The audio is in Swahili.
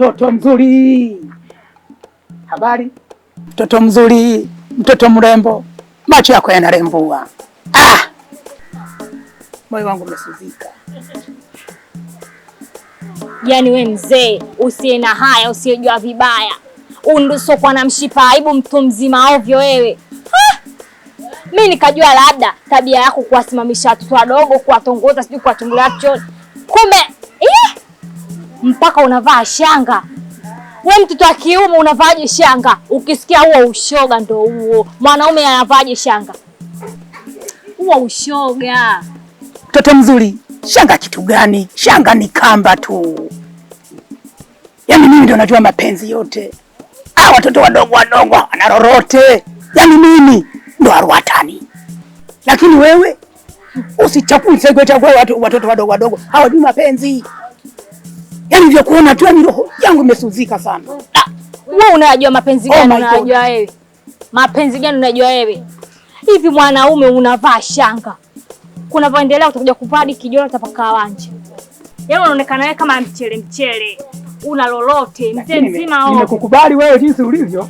Mtoto mzuri. Habari? Mtoto mzuri, mtoto mrembo, macho yako yanarembua. Ah! Moyo wangu umesuzika. Yaani we mzee usiye na haya, usiyejua vibaya, undusokwa na mshipa aibu, mtu mzima ovyo wewe. Mi nikajua labda tabia yako kuwasimamisha watoto wadogo, kuwatongoza, sijui kuwachungulia chooni, kumbe eh, mpaka unavaa shanga. We mtoto wa kiume unavaaje shanga? Ukisikia huo ushoga ndo huo. Mwanaume anavaaje shanga? Huo ushoga. Mtoto mzuri, shanga kitu gani? Shanga ni kamba tu. Yaani mimi ndo najua mapenzi yote. Ah, watoto wadogo wadogo wana lolote. Yaani mimi ndo aruatani. Lakini wewe usichafue chague watu watoto wadogo wadogo hawajui mapenzi. Yaani vya kuona tu, yaani roho yangu imesuzika sana. Ah, wewe unayajua mapenzi Oh gani? my God. Unayajua wewe mapenzi gani? Unajua wewe hivi, mwanaume unavaa shanga, kunavyoendelea utakuja kuvaa hadi kijola, utapaka wanja. Yaani unaonekana wewe kama mchele mchele, una lolote mzee mzima ovyo. Nimekukubali wewe jinsi ulivyo.